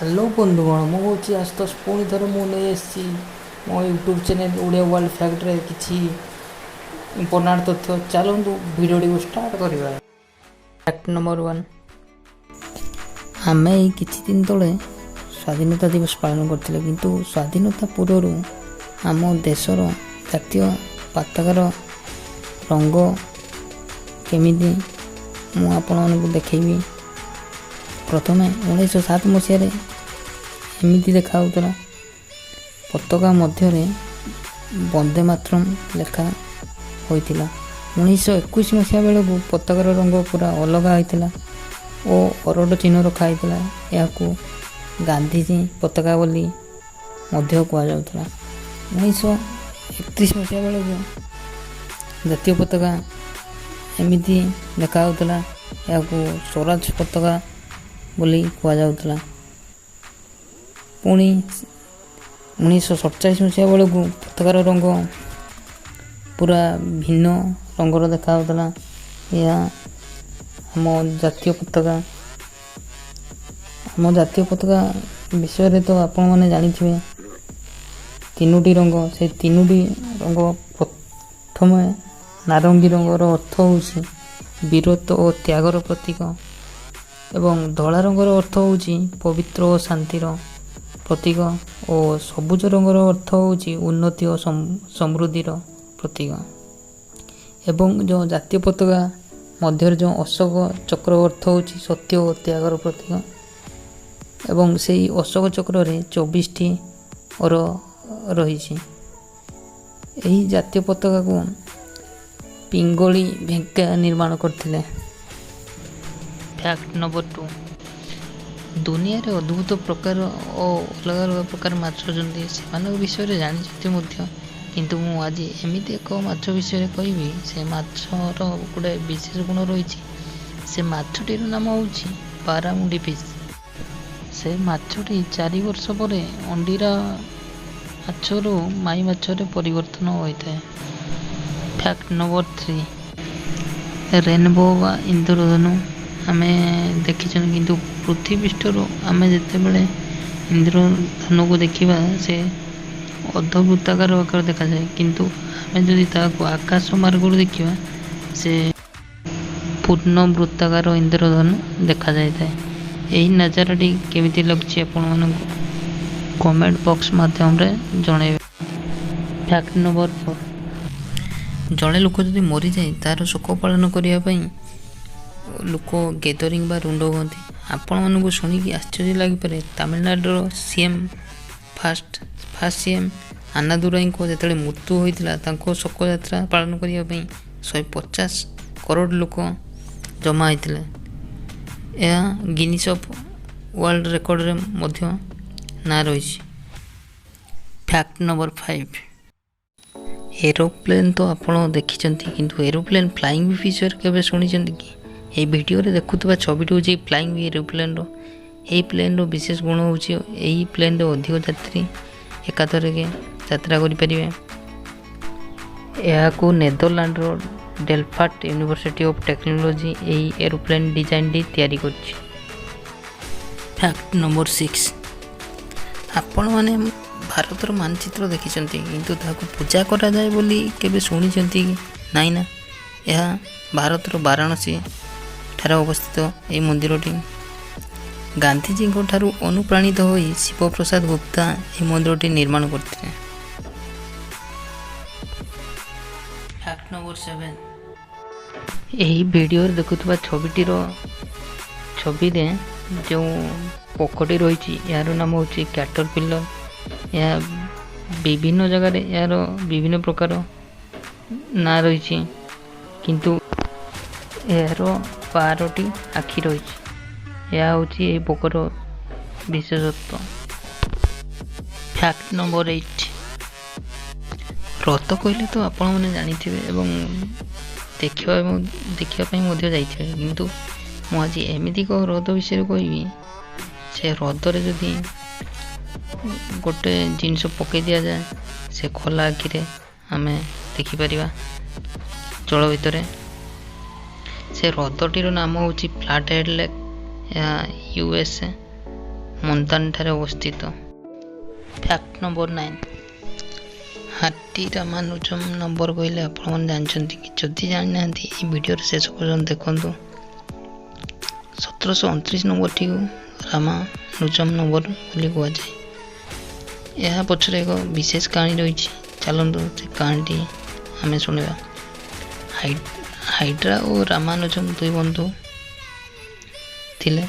Hello ବନ୍ଧୁଗଣ, ମୁଁ ହେଉଛି ଆଶୁତୋଷ। ପୁଣି ଥରେ ମୁଁ ନେଇ ଆସିଛି ମୋ ୟୁଟ୍ୟୁବ୍ ଚ୍ୟାନେଲ୍ ଓଡ଼ିଆ ୱାର୍ଲଡ଼ ଫ୍ୟାକ୍ଟରେ କିଛି ଇମ୍ପୋର୍ଟାଣ୍ଟ ତଥ୍ୟ। ଚାଲନ୍ତୁ, ଭିଡ଼ିଓଟିକୁ ଷ୍ଟାର୍ଟ କରିବା। ଫ୍ୟାକ୍ଟ ନମ୍ବର 1: ଆମେ ଏଇ କିଛି ଦିନ ତଳେ ସ୍ୱାଧୀନତା ଦିବସ ପାଳନ କରିଥିଲେ, କିନ୍ତୁ ସ୍ୱାଧୀନତା ପୂର୍ବରୁ ଆମ ଦେଶର ଜାତୀୟ ପତାକାର ରଙ୍ଗ କେମିତି, ମୁଁ ଆପଣମାନଙ୍କୁ ଦେଖେଇବି। ପ୍ରଥମେ 1907 ମସିହାରେ ଏମିତି ଦେଖାହେଉଥିଲା। ପତାକା ମଧ୍ୟରେ ବନ୍ଦେ ମାତରମ୍ ଲେଖା ହୋଇଥିଲା। 1921 ମସିହା ବେଳକୁ ପତାକାର ରଙ୍ଗ ପୁରା ଅଲଗା ହୋଇଥିଲା ଓ ଅରଟ ଚିହ୍ନ ରଖା ହୋଇଥିଲା। ଏହାକୁ ଗାନ୍ଧିଜୀ ପତାକା ବୋଲି ମଧ୍ୟ କୁହାଯାଉଥିଲା। 1931 ମସିହା ବେଳକୁ ଜାତୀୟ ପତାକା ଏମିତି ଦେଖାଯାଉଥିଲା। ଏହାକୁ ସ୍ୱରାଜ ପତାକା ବୋଲି କୁହାଯାଉଥିଲା। ପୁଣି 1947 ମସିହା ବେଳକୁ ପତାକାର ରଙ୍ଗ ପୁରା ଭିନ୍ନ ରଙ୍ଗର ଦେଖାଯାଉଥିଲା। ଏହା ଆମ ଜାତୀୟ ପତାକା। ଆମ ଜାତୀୟ ପତାକା ବିଷୟରେ ତ ଆପଣମାନେ ଜାଣିଥିବେ, ତିନୋଟି ରଙ୍ଗ। ସେ ତିନୋଟି ରଙ୍ଗ, ପ୍ରଥମେ ନାରଙ୍ଗୀ ରଙ୍ଗର ଅର୍ଥ ହେଉଛି ବୀରତ୍ୱ ଓ ତ୍ୟାଗର ପ୍ରତୀକ ଏବଂ ଧଳା ରଙ୍ଗର ଅର୍ଥ ହେଉଛି ପବିତ୍ର ଓ ଶାନ୍ତିର ପ୍ରତୀକ ଓ ସବୁଜ ରଙ୍ଗର ଅର୍ଥ ହେଉଛି ଉନ୍ନତି ଓ ସମୃଦ୍ଧିର ପ୍ରତୀକ। ଏବଂ ଯେଉଁ ଜାତୀୟ ପତାକା ମଧ୍ୟରେ ଯେଉଁ ଅଶୋକ ଚକ୍ର ଅର୍ଥ ହେଉଛି ସତ୍ୟ ଓ ତ୍ୟାଗର ପ୍ରତୀକ ଏବଂ ସେଇ ଅଶୋକ ଚକ୍ରରେ 24ଟି ଅର ରହିଛି। ଏହି ଜାତୀୟ ପତାକାକୁ ପିଙ୍ଗଳି ଭେଙ୍କୟା ନିର୍ମାଣ କରିଥିଲେ। ଫ୍ୟାକ୍ଟ ନମ୍ବର 2: ଦୁନିଆରେ ଅଦ୍ଭୁତ ପ୍ରକାର ଓ ଅଲଗା ଅଲଗା ପ୍ରକାର ମାଛ ଅଛନ୍ତି। ସେମାନଙ୍କ ବିଷୟରେ ଜାଣିଛନ୍ତି ମଧ୍ୟ, କିନ୍ତୁ ମୁଁ ଆଜି ଏମିତି ଏକ ମାଛ ବିଷୟରେ କହିବି, ସେ ମାଛର ଗୋଟେ ବିଶେଷ ଗୁଣ ରହିଛି। ସେ ମାଛଟିର ନାମ ହେଉଛି ବାରାମୁଣ୍ଡି ଫିସ୍। ସେ ମାଛଟି 4 ବର୍ଷ ପରେ ଅଣ୍ଡିରା ମାଛରୁ ମାଇ ମାଛରେ ପରିବର୍ତ୍ତନ ହୋଇଥାଏ। ଫ୍ୟାକ୍ଟ ନମ୍ବର 3: ରେନବୋ ବା ଇନ୍ଦ୍ରଧନୁ ଆମେ ଦେଖିଛନ୍ତି, କିନ୍ତୁ ପୃଥିବୀ ପୃଷ୍ଠରୁ ଆମେ ଯେତେବେଳେ ଇନ୍ଦ୍ରଧନୁକୁ ଦେଖିବା, ସେ ଅର୍ଦ୍ଧବୃତ୍ତାକାର ଆକାର ଦେଖାଯାଏ। କିନ୍ତୁ ଆମେ ଯଦି ତାହାକୁ ଆକାଶ ମାର୍ଗରୁ ଦେଖିବା, ସେ ପୂର୍ଣ୍ଣ ବୃତ୍ତାକାର ଇନ୍ଦ୍ରଧନୁ ଦେଖାଯାଇଥାଏ। ଏହି ନଜାରାଟି କେମିତି ଲାଗୁଛି ଆପଣମାନଙ୍କୁ, କମେଣ୍ଟ ବକ୍ସ ମାଧ୍ୟମରେ ଜଣାଇବେ। ଫ୍ୟାକ୍ଟ ନମ୍ବର 4: ଜଣେ ଲୋକ ଯଦି ମରିଯାଏ, ତାର ଶୋକ ପାଳନ କରିବା ପାଇଁ ଲୋକ ଗେଦରିଂ ବା ରୁଣ୍ଡ ହୁଅନ୍ତି। ଆପଣମାନଙ୍କୁ ଶୁଣିକି ଆଶ୍ଚର୍ଯ୍ୟ ଲାଗିପାରେ, ତାମିଲନାଡ଼ୁର ସିଏମ୍, ଫାଷ୍ଟ ଫାଷ୍ଟ ସିଏମ୍ ଆନ୍ନାଦୁରାଇଙ୍କ ଯେତେବେଳେ ମୃତ୍ୟୁ ହୋଇଥିଲା, ତାଙ୍କ ଶୋକଯାତ୍ରା ପାଳନ କରିବା ପାଇଁ 150 କରୋଡ଼ ଲୋକ ଜମା ହୋଇଥିଲେ। ଏହା ଗିନିସ୍ ଅଫ୍ ୱାର୍ଲଡ଼ ରେକର୍ଡ଼ରେ ମଧ୍ୟ ନାଁ ରହିଛି। ଫ୍ୟାକ୍ଟ ନମ୍ବର 5: ଏରୋପ୍ଲେନ୍ ତ ଆପଣ ଦେଖିଛନ୍ତି, କିନ୍ତୁ ଏରୋପ୍ଲେନ୍ ଫ୍ଲାଇଂ ବିଷୟରେ କେବେ ଶୁଣିଛନ୍ତି କି? ଏହି ଭିଡ଼ିଓରେ ଦେଖୁଥିବା ଛବିଟି ହେଉଛି ଫ୍ଲାଇଂ ଏରୋପ୍ଲେନ୍ର। ଏହି ପ୍ଲେନ୍ର ବିଶେଷ ଗୁଣ ହେଉଛି, ଏହି ପ୍ଲେନ୍ରେ ଅଧିକ ଯାତ୍ରୀ ଏକାଥରକେ ଯାତ୍ରା କରିପାରିବେ। ଏହାକୁ ନେଦରଲ୍ୟାଣ୍ଡର ଡେଲଫାଟ ୟୁନିଭର୍ସିଟି ଅଫ୍ ଟେକ୍ନୋଲୋଜି ଏହି ଏରୋପ୍ଲେନ୍ ଡିଜାଇନଟି ତିଆରି କରିଛି। ଫ୍ୟାକ୍ଟ ନମ୍ବର 6: ଆପଣମାନେ ଭାରତର ମାନଚିତ୍ର ଦେଖିଛନ୍ତି, କିନ୍ତୁ ତାହାକୁ ପୂଜା କରାଯାଏ ବୋଲି କେବେ ଶୁଣିଛନ୍ତି କି ନାହିଁ ନା? ଏହା ଭାରତର ବାରାଣସୀ ଠାରେ ଅବସ୍ଥିତ। ଏହି ମନ୍ଦିରଟି ଗାନ୍ଧିଜୀଙ୍କ ଠାରୁ ଅନୁପ୍ରାଣିତ ହୋଇ ଶିବପ୍ରସାଦ ଗୁପ୍ତା ଏହି ମନ୍ଦିରଟି ନିର୍ମାଣ କରିଥିଲେ। ଫ୍ୟାକ୍ଟ ନମ୍ବର 7: ଏହି ଭିଡ଼ିଓରେ ଦେଖୁଥିବା ଛବିଟିର ଛବିରେ ଯେଉଁ ପୋକଟି ରହିଛି, ଏହାର ନାମ ହେଉଛି କ୍ୟାଟରପିଲର। ଏହା ବିଭିନ୍ନ ଜାଗାରେ ଏହାର ବିଭିନ୍ନ ପ୍ରକାର ନାଁ ରହିଛି, କିନ୍ତୁ ଏହାର 12ଟି ଆଖି ରହିଛି। ଏହା ହେଉଛି ଏହି ପୋକର ବିଶେଷତ୍ୱ। ଫ୍ୟାକ୍ଟ ନମ୍ବର 8: ହ୍ରଦ କହିଲେ ତ ଆପଣମାନେ ଜାଣିଥିବେ ଏବଂ ଦେଖିବା ଏବଂ ଦେଖିବା ପାଇଁ ମଧ୍ୟ ଯାଇଥିବେ, କିନ୍ତୁ ମୁଁ ଆଜି ଏମିତି ଏକ ହ୍ରଦ ବିଷୟରେ କହିବି, ସେ ହ୍ରଦରେ ଯଦି ଗୋଟେ ଜିନିଷ ପକାଇ ଦିଆଯାଏ, ସେ ଖୋଲା ଆଖିରେ ଆମେ ଦେଖିପାରିବା ଜଳ ଭିତରେ। ସେ ହ୍ରଦଟିର ନାମ ହେଉଛି ଫ୍ଲାଟ୍ ହେଡ଼୍ ଲେକ୍। ଏହା ୟୁଏସ୍ଏ ମୁଲତାନଠାରେ ଅବସ୍ଥିତ। Fact number 9, Hardy Ramanujam number କହିଲେ ଆପଣମାନେ ଜାଣିଛନ୍ତି କି? ଯଦି ଜାଣିନାହାନ୍ତି, ଏହି ଭିଡ଼ିଓର ଶେଷ ପର୍ଯ୍ୟନ୍ତ ଦେଖନ୍ତୁ। 1729 ନମ୍ବରଟିକୁ ରାମାନୁଜମ ନମ୍ବର ବୋଲି କୁହାଯାଏ। ଏହା ପଛରେ ଏକ ବିଶେଷ କାହାଣୀ ରହିଛି। ଚାଲନ୍ତୁ, ସେ କାହାଣୀଟି ଆମେ ଶୁଣିବା। ହାଇଡ୍ରା ଓ ରାମାନୁଜମ ଦୁଇ ବନ୍ଧୁ ଥିଲେ।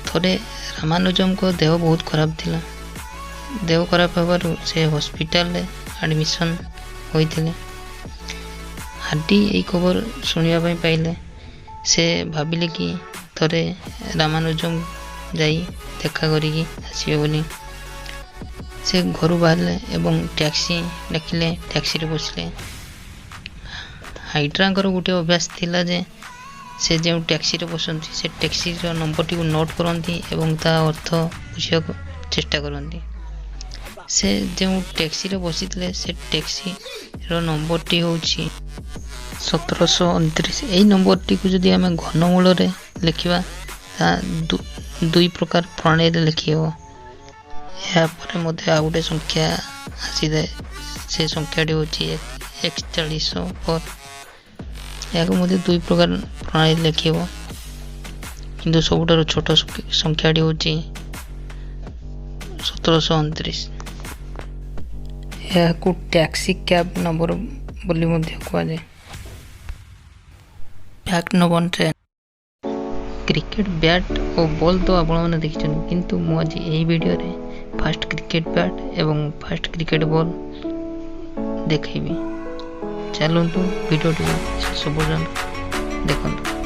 ଥରେ ରାମାନୁଜମଙ୍କ ଦେହ ବହୁତ ଖରାପ ଥିଲା। ଦେହ ଖରାପ ହେବାରୁ ସେ ହସ୍ପିଟାଲରେ ଆଡ଼ମିସନ୍ ହୋଇଥିଲେ। ହାର୍ଡି ଏହି ଖବର ଶୁଣିବା ପାଇଁ ପାଇଲେ। ସେ ଭାବିଲେ କି ଥରେ ରାମାନୁଜମ ଯାଇ ଦେଖା କରିକି ଆସିବେ ବୋଲି। ସେ ଘରୁ ବାହାରିଲେ ଏବଂ ଟ୍ୟାକ୍ସି ଡାକିଲେ, ଟ୍ୟାକ୍ସିରେ ବସିଲେ। ହାଇଡ୍ରାଙ୍କର ଗୋଟିଏ ଅଭ୍ୟାସ ଥିଲା ଯେ ସେ ଯେଉଁ ଟ୍ୟାକ୍ସିରେ ବସନ୍ତି, ସେ ଟ୍ୟାକ୍ସିର ନମ୍ବରଟିକୁ ନୋଟ୍ କରନ୍ତି ଏବଂ ତା ଅର୍ଥ ବୁଝିବାକୁ ଚେଷ୍ଟା କରନ୍ତି। ସେ ଯେଉଁ ଟ୍ୟାକ୍ସିରେ ବସିଥିଲେ, ସେ ଟ୍ୟାକ୍ସିର ନମ୍ବରଟି ହେଉଛି 1729। ଏହି ନମ୍ବରଟିକୁ ଯଦି ଆମେ ଘନମୂଳରେ ଲେଖିବା, ତାହା ଦୁଇ ପ୍ରକାର ପ୍ରଣାଳୀରେ ଲେଖି ହେବ। ଏହାପରେ ମଧ୍ୟ ଆଉ ଗୋଟେ ସଂଖ୍ୟା ଆସିଥାଏ। ସେ ସଂଖ୍ୟାଟି ହେଉଛି 4104। ଏହାକୁ ମଧ୍ୟ ଦୁଇ ପ୍ରକାର ପ୍ରଣାଳୀରେ ଲେଖି ହେବ, କିନ୍ତୁ ସବୁଠାରୁ ଛୋଟ ସଂଖ୍ୟାଟି ହେଉଛି 1729। ଏହାକୁ ଟ୍ୟାକ୍ସି କ୍ୟାବ୍ ନମ୍ବର ବୋଲି ମଧ୍ୟ କୁହାଯାଏ। ଫ୍ୟାକ୍ଟ ନମ୍ବର 10, କ୍ରିକେଟ ବ୍ୟାଟ୍ ଓ ବଲ୍ ତ ଆପଣମାନେ ଦେଖିଛନ୍ତି, କିନ୍ତୁ ମୁଁ ଆଜି ଏହି ଭିଡ଼ିଓରେ ଫାଷ୍ଟ କ୍ରିକେଟ ବ୍ୟାଟ୍ ଏବଂ ଫାଷ୍ଟ କ୍ରିକେଟ ବଲ୍ ଦେଖେଇବି। ଚାଲନ୍ତୁ, ଭିଡ଼ିଓଟିକୁ ଶେଷ ପର୍ଯ୍ୟନ୍ତ ଦେଖନ୍ତୁ।